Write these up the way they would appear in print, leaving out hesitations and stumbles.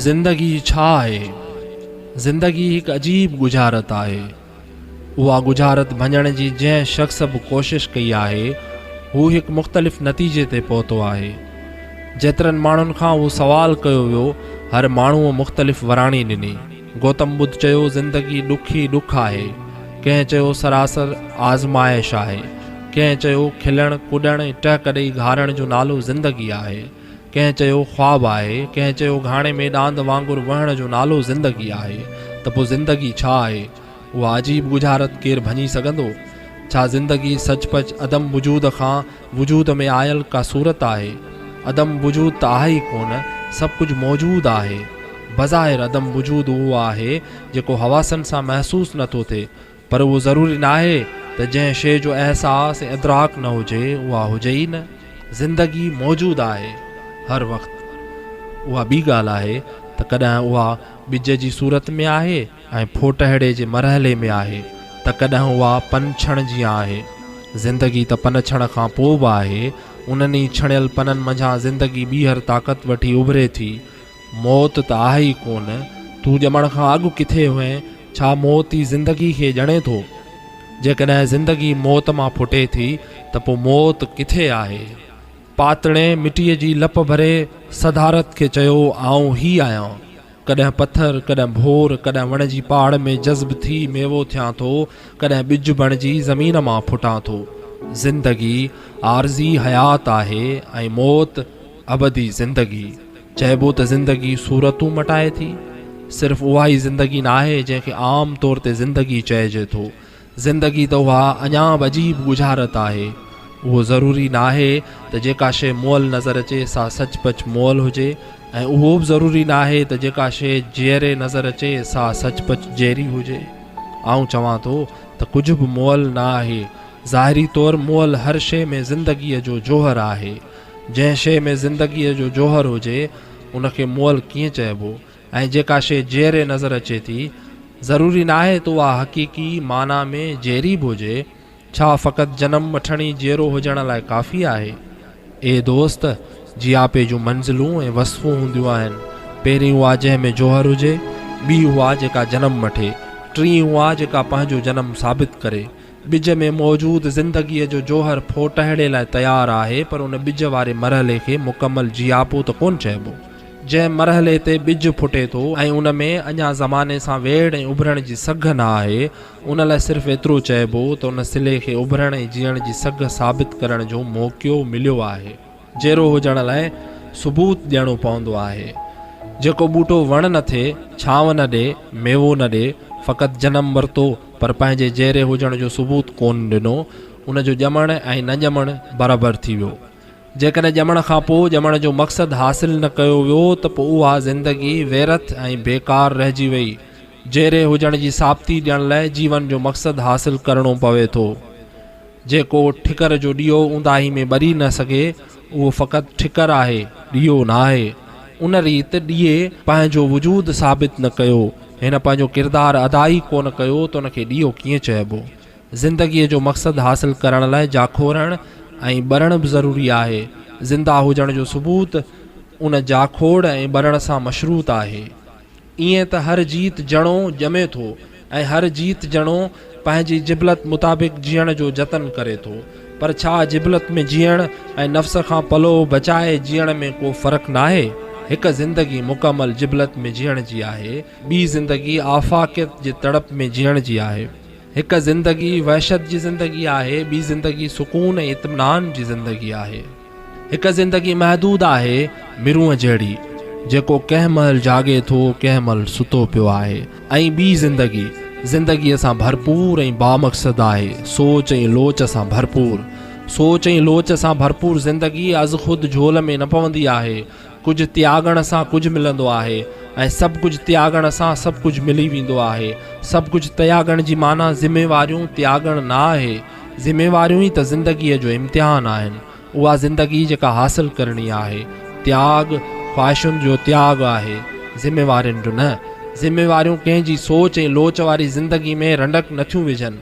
زندگي ڇا آهي؟ زندگي هڪ عجيب ڳجهارت آهي. اها ڳجهارت ڀڃڻ جي جنهن شخص به ڪوشش ڪئي آهي، هو هڪ مختلف نتيجي تي پهتو آهي. جيترن ماڻهن کان اهو سوال ڪيو ويو، هر ماڻهوء مختلف وراڻي ڏني. گوتم ٻڌ چيو زندگي ڏک ئي ڏک آهي. ڪنهن چيو سراسر آزمائش آهي. ڪنهن چيو کلڻ، ڪڏڻ ۽ ٽهڪ ڏئي گهارڻ جو نالو زندگي آهي. ڪنهن چيو خواب آهي، ڪنهن چيو گهاڻي ۾ ڏاند وانگر وهڻ جو نالو زندگي آهي، ته پوء زندگي ڇا آهي؟ اها عجيب ڳجهارت ڪير ڀڃي سگهندو؟ ڇا زندگي سچ پچ عدم وجود کان وجود ۾ آيل ڪا صورت آهي؟ عدم وجود ته آهي ئي ڪونه، سڀ ڪجهه موجود آهي. بظاهر عدم وجود اهو آهي، جيڪو حواسن سان محسوس نٿو ٿئي، پر اهو ضروري ناهي ته جنهن شيء جو احساس ۽ ادراڪ نه هجي، اها هجي ئي نه. زندگي موجود آهي، هر وقت. اها ٻي ڳالهه آهي ته ڪڏهن اها ٻج جي صورت ۾ آهي ۽ ڦوٽهڙي جي مرحلي ۾ آهي ته ڪڏهن اها پن ڇڻ جيان آهي. زندگي ته پن ڇڻ کان پوء به آهي. انهن ئي ڇڻيل پنن منجهان زندگي ٻيهر طاقت وٺي اڀري ٿي. موت ته آهي ئي ڪونه. تون ڄمڻ کان اڳ ڪٿي هئين؟ ڇا موت ئي زندگي کي ڄڻي ٿو؟ جيڪڏهن زندگي موت مان ڦٽي ٿي ته پوء موت ڪٿي آهي؟ پاتڻي مٽيء جي لپ ڀري سڌارت کي چيو، آئون هي آهيان. ڪڏهن پٿر، ڪڏهن ڀور، ڪڏهن وڻ جي پاڙ ۾ جذب ٿي ميوو ٿيان ٿو، ڪڏهن ٻج بڻجي زمين مان ڦٽان ٿو. زندگي عارضي حيات آهي ۽ موت ابدي زندگي. چئبو ته زندگي صورتون مٽائي ٿي. صرف اها ئي زندگي ناهي جنهن کي عام طور تي زندگي چئجي ٿو. زندگي ته اها اڃا به عجيب ڳجهارت آهي. اهو ضروري ناهي ته جيڪا شيء مئل نظر اچي سا سچ پچ مئل هجي ۽ اهو به ضروري ناهي ته جيڪا شيء جيئري نظر اچي سا سچ پچ جيئري هجي. آئون چوان ٿو ته ڪجهه به مئل نه آهي. ظاهري طور مئل هر شيء ۾ زندگيء جو جوهر آهي. جنهن شيء ۾ زندگيء جو جوهر هجي، ان کي مئل ڪيئن چئبو؟ ۽ جيڪا شيء جيئري نظر اچي ٿي، ضروري ناهي ته اها حقيقي معنيٰ ۾ جيئري به هجي. ڇا فقط جنم وٺڻ ئي جيئرو هجڻ لاء ڪافي آهي؟ اي دوست! جياپي جون منزلون ۽ وصفون هونديون آهن. پهرين اها جنهن ۾ جوهر هجي، ٻي اها جيڪا جنم وٺي، ٽين اها جيڪا پنهنجو جنم ثابت ڪري. ٻج ۾ موجود زندگيء جو جوهر ڦوٽهڙي لاء تيار آهي پر ان ٻج واري مرحلي کي مڪمل جياپو ته ڪونه چئبو. جنهن مرحلي تي ٻج ڦٽي ٿو ۽ ان ۾ اڃا زماني سان ويڙهه ۽ اڀرڻ جي سگهه نه آهي، ان لاء صرف ايترو چئبو ته ان سلي کي اڀرڻ ۽ جيئڻ جي سگهه ثابت ڪرڻ جو موقعو مليو آهي. جيئرو هجڻ لاء ثبوت ڏيڻو پوندو آهي. جيڪو ٻوٽو وڻ نه ٿئي، ڇانو نه ڏي، ميوو نه ڏي، فقط جنم ورتو پر پنهنجي جيئري هجڻ جو ثبوت ڪونه ڏنو، ان جو ڄمڻ ۽ نه ڄمڻ برابر ٿي ويو. جيڪڏهن ڄمڻ کان پوء ڄمڻ جو مقصد حاصل نه ڪيو ويو ته پوء اها زندگي ويرٿ ۽ بيڪار رهجي وئي. جيئري هجڻ جي ثابتي ڏيڻ لاء جيون جو مقصد حاصل ڪرڻو پوي ٿو. جيڪو ٺڪر جو ڏيئو اونداهي ۾ ٻري نه سگهي، اهو فقط ٺڪر آهي، ڏيئو ناهي. ان ريت ڏيئي پنهنجو وجود ثابت نه ڪيو، هن پنهنجو ڪردار ادا ئي ڪونه ڪيو ته ان کي ڏيئو ڪيئن چئبو؟ زندگيء جو مقصد حاصل ڪرڻ لاء جاکوڙڻ ۽ ٻرڻ به ضروري آهي. زنده هجڻ جو ثبوت ان جاکوڙ ۽ ٻرڻ سان مشروط آهي. ائين ته هر جيت جڻو ڄمي ٿو ۽ هر جيت جڻو پنهنجي جبلت مطابق جيئڻ جو جتن ڪري ٿو. پر ڇا جبلت ۾ جيئڻ ۽ نفس کان پلو بچائي جيئڻ ۾ ڪو فرق ناهي؟ هڪ زندگي مڪمل جبلت ۾ جيئڻ جي آهي، ٻي زندگي آفاقيت جي تڙپ ۾ جيئڻ جي آهي. هڪ زندگي وحشت جي زندگي آهي، ٻي زندگي سڪون ۽ اطمينان جي زندگي آهي. هڪ زندگي محدود آهي مرونء جهڙي، جيڪو ڪنهن مهل جاڳي ٿو ڪنهن مهل ستو پيو آهي ۽ ٻي زندگي، زندگيء سان ڀرپور ۽ بامقصد آهي، سوچ ۽ لوچ سان ڀرپور. سوچ ۽ لوچ سان ڀرپور زندگي ازخود جهول ۾ نه پوندي آهي. ڪجهه تياڳڻ سان ڪجهه ملندو آهي ۽ سڀ ڪجهه تياڳڻ سان سڀ ڪجهه ملي ويندو آهي. سڀ ڪجهه تياڳڻ جي معنيٰ ذميواريون تياڳڻ نه آهي. ذميواريون ئي ته زندگيء جو امتحان آهن. اها زندگي جيڪا حاصل ڪرڻي آهي. تياڳ خواهشن جو تياڳ آهي، ذميوارين جو نه. ذميواريون ڪنهن جي سوچ ۽ لوچ واري زندگي ۾ رنڊڪ نٿيون وجهن.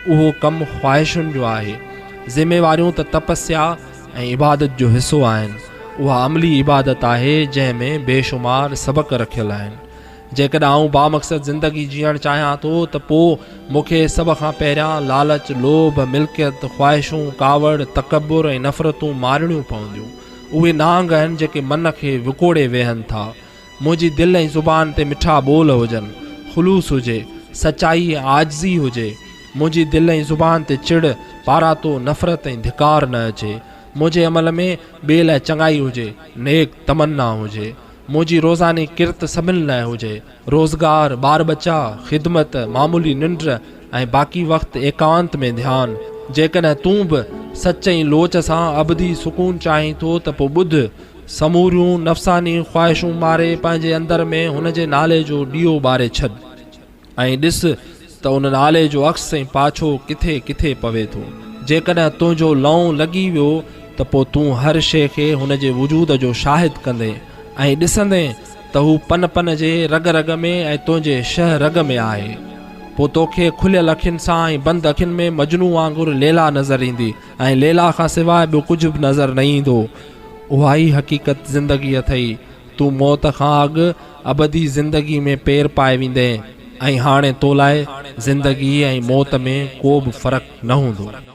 اهو ڪم خواهشن جو آهي. ذميواريون ته تپسيا ۽ عبادت جو حصو آهن. اها عملي عبادت آهي جنهن ۾ بيشمار سبق رکيل آهن. جيڪڏهن آئون بامقصد زندگي جيئڻ چاهيان ٿو ته پوء مون کي سڀ کان پهريان لالچ، لوڀ، ملڪيت، خواهشون، ڪاوڙ، تڪبر ۽ نفرتون مارڻيون پونديون. اهي نانگ آهن جيڪي من کي وڪوڙي ويهن ٿا. منهنجي دل ۽ زبان تي مٺا ٻول هجن، خلوص هجي، سچائي ۽ عاجزي هجي. منهنجي دل ۽ زبان تي چڙ، پاراتو، نفرت ۽ ڌڪار نه اچي. منهنجي عمل ۾ ٻئي لاء چڱائي هجي، نيڪ تمنا هجي. منهنجي روزاني ڪرت سڀن لاء هجي، روزگار، ٻار ٻچا، خدمت، معمولي ننڊ ۽ باقي وقت ايڪانت ۾ ڌيان. جيڪڏهن تون به سچ ۽ لوچ سان ابدي سڪون چاهين ٿو ته پوء ٻڌ، سموريون نفساني خواهشون ماري پنهنجي اندر ۾ هن جي نالي جو ڏيئو ٻاري ڇڏ. ۽ ڏس ته ان نالي جو عڪس ۽ پاڇو ڪٿي ڪٿي پوي ٿو. جيڪڏهن تنهنجو لئون لڳي ويو ته پوء تون هر شيء کي هن جي وجود جو شاهد ڪندين ۽ ڏسندين ته هو پن پن جي رڳ رڳ ۾ ۽ تنهنجي شهه رڳ ۾ آهي. پوء توکي کليل اکين سان ۽ بند اکين ۾ مجنون وانگر ليلا نظر ايندي ۽ ليلا کان سواء ٻيو ڪجهه به نظر نه ايندو. اها ئي حقيقت زندگي اٿئي. تون موت کان اڳ ابدي زندگي ۾ پير پائي ويندين ۽ هاڻي تو لاء زندگي ۽ موت ۾ ڪو به فرق نه هوندو.